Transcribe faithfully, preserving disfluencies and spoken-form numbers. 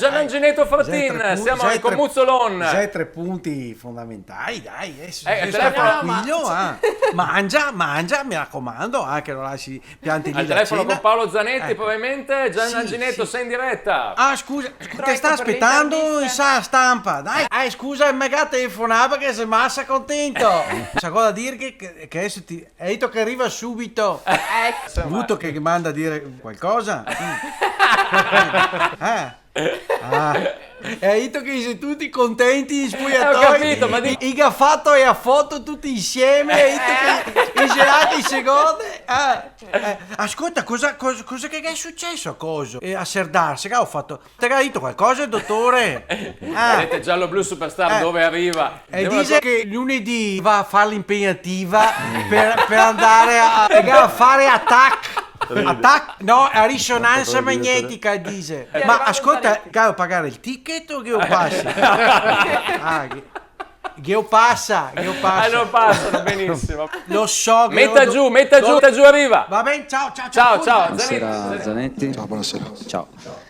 Gian Angineto Fratin, siamo in Comuzzolon. Xe tre punti fondamentali, dai, adeso stai tranquilo, eh. Mangia, mangia, mi racomando, eh, che no lasi pianti lì la cena. Al telefono con Paolo Zanetti, probabilmente. Gian Angineto, sei in diretta. Ah, scusa, te sta spetando in sala stampa, dai. Ah, scusa, me ga telefonà parché xe masa contento. Sa cosa dir che, che, che adeso ti, Ga dito che riva subito. Eco. Vuto che, che manda a dir qualcosa? Ah. Ah. E ga dito che i xe tuti contenti, i spogliatoi. Eh, go capìo, ma di- i, i ga fato la foto tuti insieme, ga dito che i xe là che i se gode. Ah. Eh, ascolta, cosa, cosa, cosa che, che xe suceso a coso? Eh, a Serdar, sa che go fato? Te ga dito qualcosa el dotore? Ah. Vedete, Giallo Blu Superstar dove arriva. E dixe che lunedì va a far l'impegnativa per, per andare a, a fare a TAC. A TAC? No, a risonansa magnetica, dixe. Ma ascolta, devo pagare el ticket o che lo pasa? Ah, che, che lo pasa, che lo pasa. Ah, lo pasa, benisimo. Lo so che... Meta giù, meta giù, meta giù, arriva. Va ben, ciao, ciao, ciao. Ciao, ciao, Zanetti. Buonasera, Zanetti. Ciao, buonasera. Ciao.